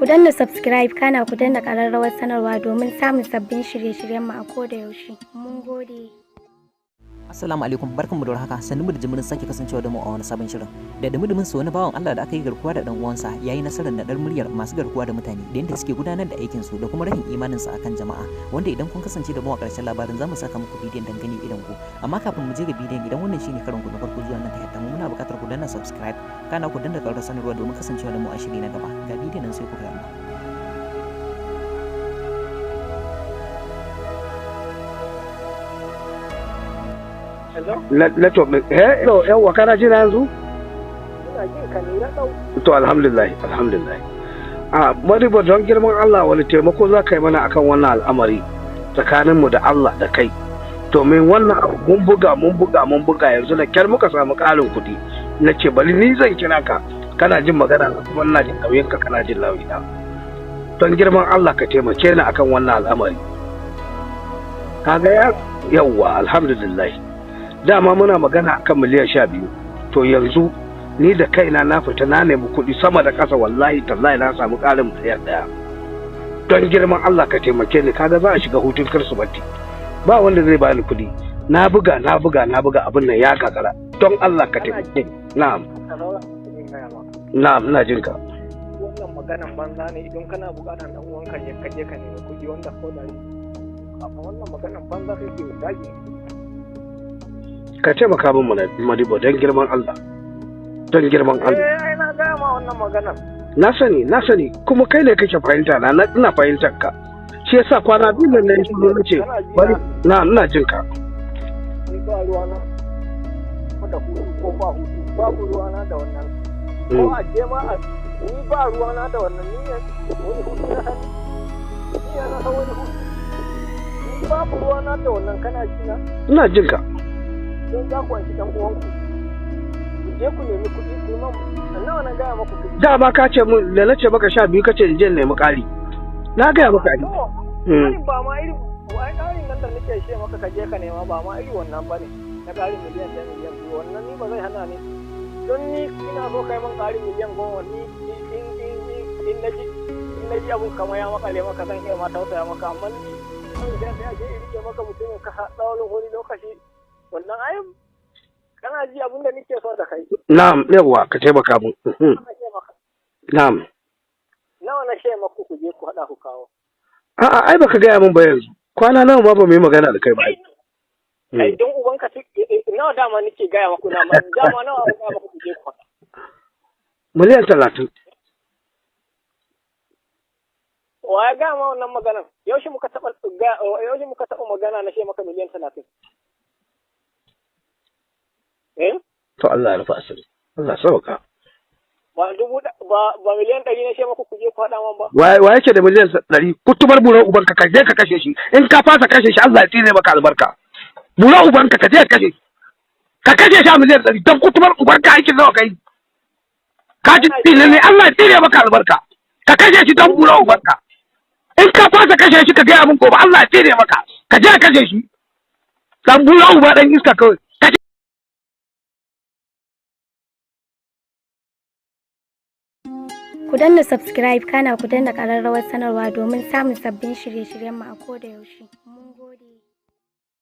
Ku danna subscribe, kana ku danna ƙararrawar sanarwa domin samun sabbin shirye-shiryenmu a koda yaushe. Mun gode. Assalamu alaikum, barkanmu da warhaka, sannu mu da jimirin sake kasancewa da mu a wani sabon shirin. Da dumi su wani bawan Allah da aka yi garkuwa da dan uwansa yayi nasarar naɗar muryar masu garkuwa da mutane da yadda suke gudanar da aikin su da kuma rahin imanin su akan jama'a, wanda idan kun kasance da mu a ƙarshen labarin zamu saka muku bidiyon dangane idan ku. Amma kafin mu je ga bidiyon, idan wannan shine karon ku na farko zuwa nan ta mu, muna buƙatar ku danna subscribe, kana ku danna ƙararrawar sanarwa domin kasancewa da mu a shiri na gaba. Ga bidiyon nan sai ku kalla. Network ɗin. Eh, yawwa, kana jina yanzu? Ina jin ka ne raɗau. To, alhamdulillah, alhamdulillah. A Madiba, don girman Allah, wani taimako za ka yi mana akan wannan al'amari tsakaninmu da Allah da kai? Domin wannan abu mun buga, mun buga, mun buga, yanzu da kyar muka samu ƙarin kuɗi. Na ce bari ni zan kira ka, kana jin magana na kuma ina jin nauyinka, kana jin nauyina. Don girman Allah ka taimake ni akan wannan al'amari. Kaga ya yawwa, alhamdulillah. Dama muna magana akan miliyan 12. To yanzu ni da kaina na fita na nemi kuɗi sama da ƙasa, wallahi tallahi na samu ƙarin miliyan 1. Don girman Allah ka taimake ni. Kaga za a shiga hutun Kirsimeti, ba wanda zai bani kuɗi. Na buga, na buga, na buga, abin nan ya gagara. Don Allah ka taimake ni. Na'am. Ka zauna in gaya maka. Na'am, ina jin ka. Wannan maganan banza ne. Idan kana buƙatar ɗan uwanka ya kaje ka nemi kuɗi wanda ko da amma wannan maganan banza kake dage. Ka taimaka min mana Madibo, don girman Allah, don girman Allah. Eh, ai na gaya ma wannan maganan. Na sani, na sani, kuma kai ne kake fahimta na, ina fahimtar ka. Shi yasa kwana biyu nan na yi shiru, na ce bari na ina jin ka. Ni ba ruwana da hutu ko ba hutu, babu ruwana da wannan. Ko a je ma a ni ba ruwana da wannan. Ni ne wani hutu na sani. Ni ya na san wani hutu. Ni babu ruwana da wannan, kana ji na? Ina jin ka. Don za ku anshi ɗan uwanku, ku je ku nemi kuɗi ku man. Nawa na gaya maku kuɗi? Dama ka ce mun da na ce maka 12, ka ce in je in nemi ƙari. Na gaya maka ai. To, ƙarin ba ma irin ai ƙarin nan da nake ce maka ka je ka nema ba ma irin wannan bane na ƙarin miliyan 1, miliyan 2. Wannan ni ba zai hana ni. Don ni ina so kai man ƙarin miliyan 10, ni in na ji abun kamar ya makale maka, zan iya ma tausaya maka. Amma ni an sai a je in rike maka mutumin ka tsawon wani lokaci, wannan ai kana ji abin da nake so da kai. Na'am, yawwa, ka taimaka mun. Na'am. Nawa na ce maku ku je ku haɗa ku kawo? A'a, ai baka gaya min ba yanzu. Kwana nawa ma ba mu yi magana da kai ba ai. Ai don ubanka, nawa dama nake gaya maku na ma dama nawa na gaya maku ku je ku haɗa? Miliyan 30. Wa ya gaya ma wannan maganan? Yaushe muka taɓa magana na ce maka miliyan 30? Eh? To, Allah ya rufa asiri. Allah sauka. Ba dubu ba miliyan 100 na ce maku ku je ku haɗa man ba. Wa yake da miliyan 100? Kutumar buran ubanka, ka je ka kashe shi. In ka fasa kashe shi, Allah ya tsine maka albarka. Buran ubanka, ka je ka kashe shi. Ka kashe shi a miliyan 100 don kutumar ubanka, aikin nawa kai. Ka ji tsine ne, Allah ya tsine maka albarka. Ka kashe shi don buran ubanka. In ka fasa kashe shi, ka gaya min gobe, Allah ya tsine maka. Ka je ka kashe shi. Dan buran uba, dan iska kawai. Ku danna subscribe, kana ku danna ƙararrawar sanarwa domin samun sabbin shirye-shiryenmu a koda yaushe. Mun gode.